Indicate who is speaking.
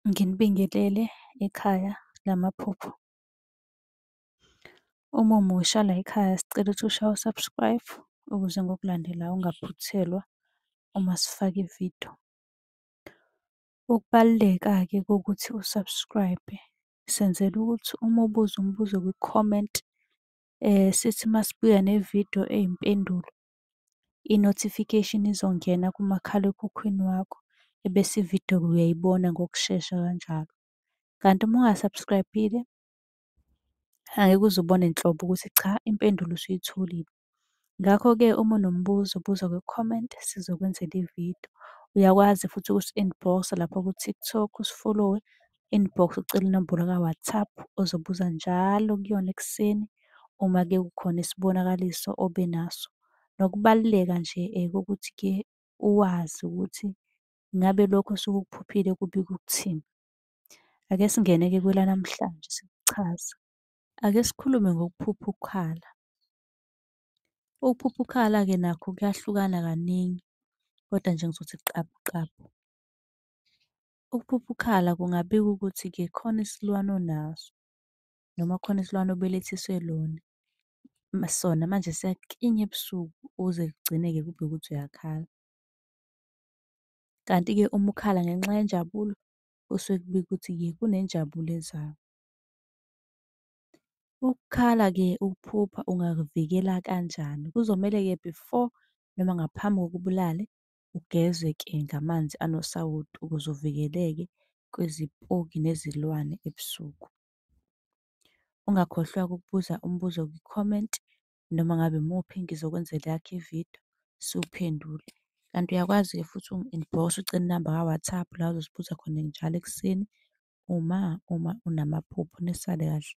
Speaker 1: Nginibingelele ekhaya lamaphupho. Uma umusha layikhaya sicela ukuthi ushaye u-subscribe ukuze ngokulandelayo ungaphuthelwa uma sifaka ividiyo. Ukubaluleka-ke kokuthi u-subscribe-e, senzela ukuthi uma ubuza umbuzo kwi-comment, sithi uma sibuya nevidiyo eyimpendulo, i-notification izongena kumakhalekhukhwini wakho, ebese ividiyo-ke uyayibona ngokushesha kanjalo. Kanti uma unga-subscribe-ile, angeke uze ubone nhlobo ukuthi cha impendulo usuyitholile. Ngakho-ke uma unombuzo buza kwi-comment sizokwenzela ividiyo. Uyakwazi futhi ukusi-inbox-a lapha ku-TikTok usifolowe, inbox ucele inombolo ka-WhatsApp ozobuza njalo kuyona ekuseni uma-ke kukhona isibonakaliso obe naso. Nokubaluleka nje kokuthi-ke uwazi ukuthi ngabe lokhu osuke ukuphuphile kubika ukuthini. Ake singene-ke kwelanamhlanje sikuchaze. Ake sikhulume ngokuphupha ukhala. Ukuphupha ukhala-ke nakho kuyahlukana kaningi, kodwa nje ngizothi qaphu qaphu. Ukuphupha ukhala kungabika ukuthi-ke khona isilwane onaso, noma khona isilwane obelethiswe lona, sona manje siyakuklinya ebusuku uze kugcine-ke kube ukuthi uyakhala. Kanti-ke uma ukhala ngenxa yenjabulo, kusuke kubika ukuthi-ke kunenjabulo ezayo. Ukukhala-ke ukuphupha ungakuvikela kanjani? Kuzomele-ke before noma ngaphambi kokuba ulale, ugeze-ke ngamanzi anosawoti ukuze uvikeleke kwizipoki nezilwane ebusuku. Ungakhohlwa-ke ukubuza umbuzo kwi-comment, noma ngabe imuphi ngizokwenzela eyakho ividiyo siwuphendule. Kanti uyakwazi-ke futhi ukungi-inbox-a ucele inamba ka-WhatsApp la ozosibuza khona njalo ekuseni uma unamaphupho. Nisale kahle.